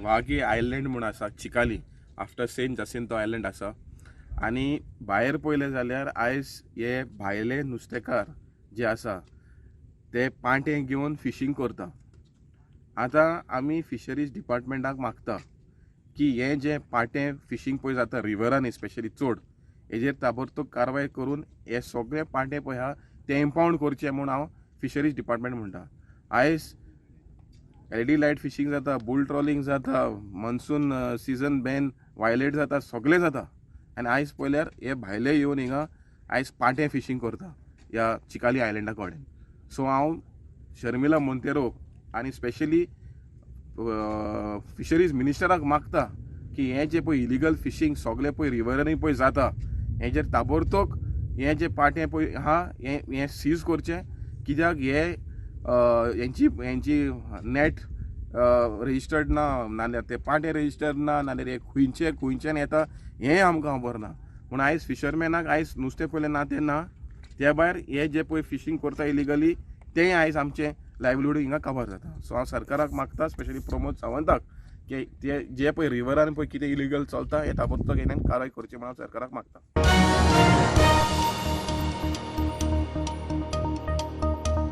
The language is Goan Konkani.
वागी आयलँड म्हूण आसा Chicalim, after Saint Jacinto island आसा. आनी भायर पळयलें जाल्यार आयज हे भायले नुस्तेकार जे आसा ते पांटे घेवन फिशींग करता. आतां आमी फिशरीज डिपार्टमेंटाक मागता की हें जें पांटे फिशींग पळय जाता रिवरांनी स्पेशली चड, हेजेर ताबडतोब कारवाय करून हे सगळे पांटे पळय आहा ते इम्पावंड करचे म्हूण हांव फिशरीज डिपार्टमेंट म्हणटा. आयज एलईडी लायट फिशींग जाता, बुल ट्रॉलिंग जाता, मॉन्सून सिजन बॅन वायलेट जाता, सगळें जाता. आनी आयज पळयल्यार हे भायले येवन हिंगा आयज पांटे फिशींग करता ह्या चिकाली आयलंडा कडेन. सो हांव शर्मिला मोंतेरो आनी स्पेशली फिशरीज मिनिस्टराक मागता की हें जें पळय इलिगल फिशींग सगळें पळय रिवरांनी पळय जाता हेजेर ताबडतोब हें जें पांटे पळय आहा हें हें सीज करचें. कित्याक हे हेंची हेंची नॅट रजिस्टर्ड ना, नाल्यार ते पांटे रजिस्टर्ड ना, नाल्यार हे खुंयचे खुंयच्यान येता हें आमकां खबर ना. पूण आयज फिशरमॅनाक आयज नुस्तें पयलें ना तें ना, त्या भायर हे जे पळय फिशींग करता इलिगली तें आयज आमचें लायवलीहूड हिंगा काबार जाता. सो हांव सरकाराक मागता, स्पेशली प्रमोद सावंताक, की ते जे पळय रिवरान पळय कितें इलिगल चलता हें ताबडतोब हेणें कारवाय करची म्हूण हांव सरकाराक मागता.